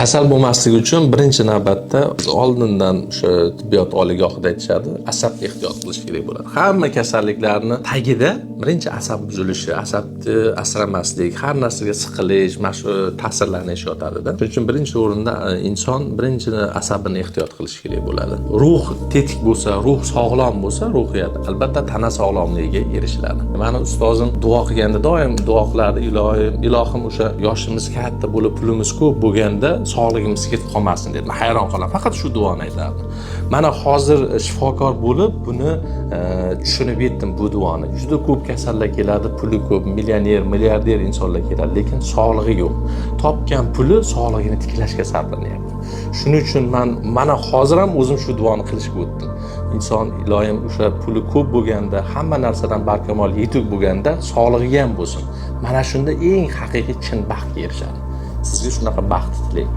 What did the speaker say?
Kasal bo'lmasligi uchun birinchi navbatda oldindan o'sha tibbiyot oliygohida aytishadi, asabga ehtiyot qilish kerak bo'ladi. Hamma kasalliklarni tagida birinchi asab buzilishi, asabni asramaslik, har narsaga siqilish, mana shu ta'sirlanish yotadida. Shuning uchun birinchi o'rinda inson birinchi asabini ehtiyot qilishi kerak bo'ladi. Ruh tetik bo'lsa, ruh sog'lom bo'lsa, ruhiyat albatta tana sog'lomligiga erishiladi. Mani ustozim duo qilganda doim duo qilardi: "Ilohim, ilohim, o'sha yoshimiz katta bo'lib, pulimiz ko'p bo'lganda sog'ligimiz ketib qolmasin", dedi. Men hayron qolaman, faqat shu duoni aytardi. Mana hozir shifokor bo'lib buni tushunib yetdim bu duoni. Juda ko'p kasallar keladi, puli ko'p, millioner, milliarder insonlar keladi, lekin sog'lig'i yo'q. Topgan puli sog'lig'ini tiklashga sarflanyapti. Shuning uchun man mana hozir ham o'zim shu duoni qilishga o'tdim. Inson, iloyim, o'sha puli ko'p bo'lganda, hamma narsadan barkamol, yetuk bo'lganda sog'lig'i ham bo'lsin. Mana shunda eng haqiqiy chin baxtga erishadi. Sizga shunaqa baxt tilayman.